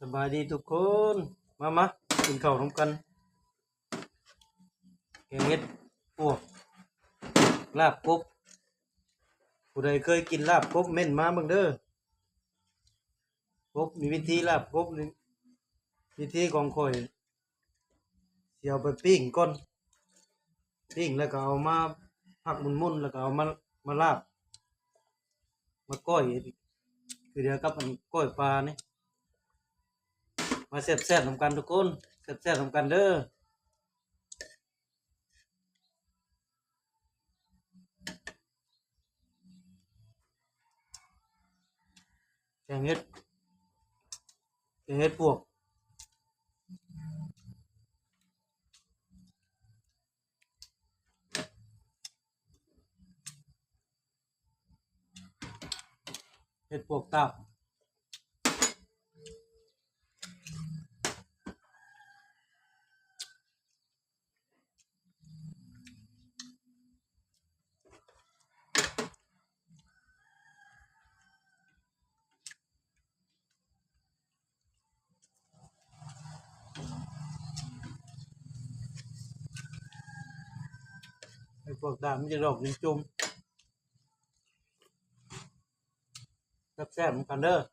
ສະບາຍດີທຸກຄົນ ມາ ມາ ກິນເຂົ້ານຳກັນ. ແກງເຫັດປວກ ລາບກົບ. ຜູ້ໃດເຄີຍກິນລາບກົບ ເມັ້ນມາເບິ່ງເດີ. ກົບນີ້ ວິທີລາບກົບນີ້ ວິທີຂອງຂ້ອຍ ຊິເອົາໄປປີ້ງກ່ອນ ປີ້ງແລ້ວກໍເອົາມາພັກໝຸ່ນໆ ແລ້ວກໍເອົາມາ ມາລາບ ມາກ້ອຍ ຄືດຽວກັບອັນກ້ອຍປານີ້. ມາແຊບໆນຳກັນທຸກຄົນ ແຊບໆນຳກັນເດີ. ແກງເຫັດ ແກງເຫັດປວກ ເຫັດປວກຕາບ. ໃຫ້ພວກດາມມັນຈະດອກກິນຈຸ່ມ ແຊບໆນຳກັນເດີ.